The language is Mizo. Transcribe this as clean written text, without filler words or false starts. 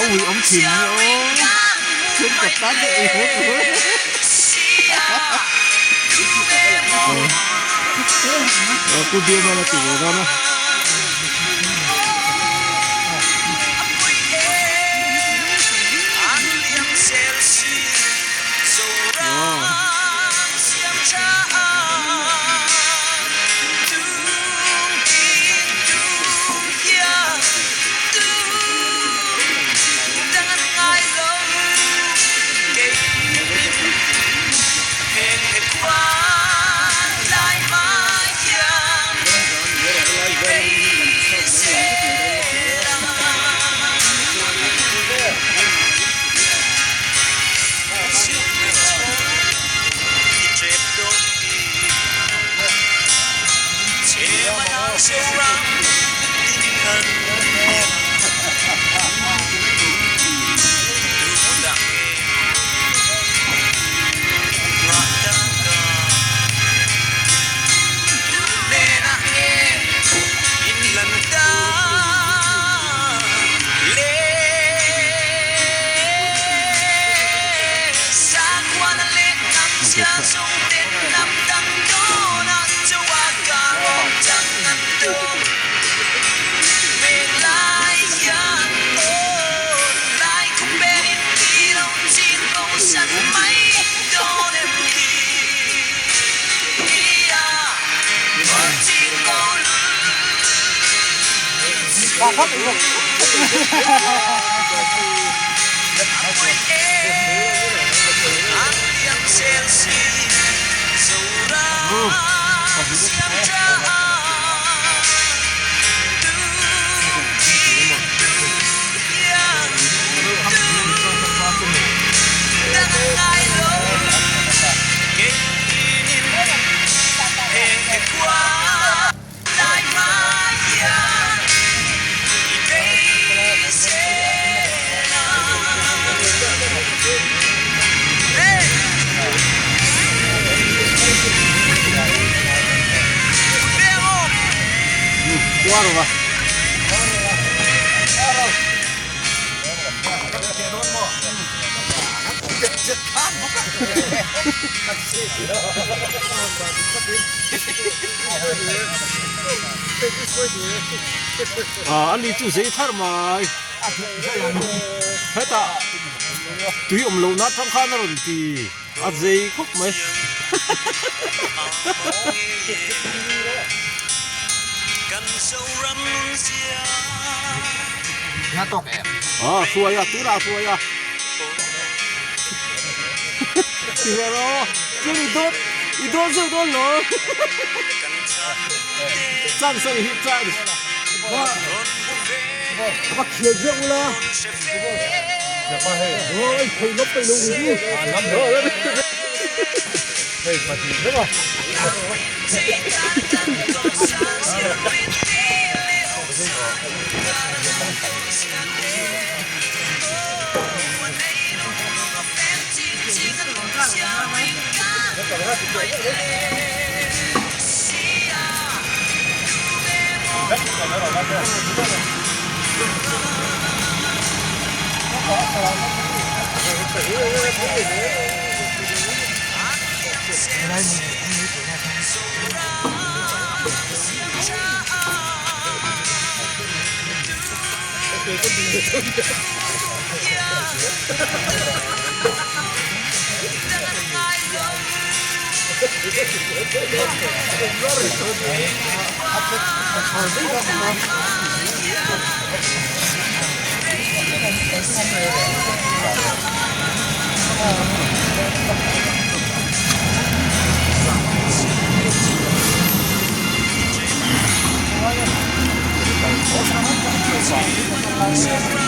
A ui awm thin mai aw thenkhat tan chu ei haw tur Pu Biaman a ti ve dawn a. Ah ani chu zei thar mai hetah tui awm lohna atang khan a rawn ti a zei khawp mai. Ah hruai a tunah a hruai a ti ve rawh chuan i dawt i dawt zeuh dawn lo chance a ni hi chance va khial zeuh ula oi thei lawp peih lo ni hei pahnih vek a. a ni.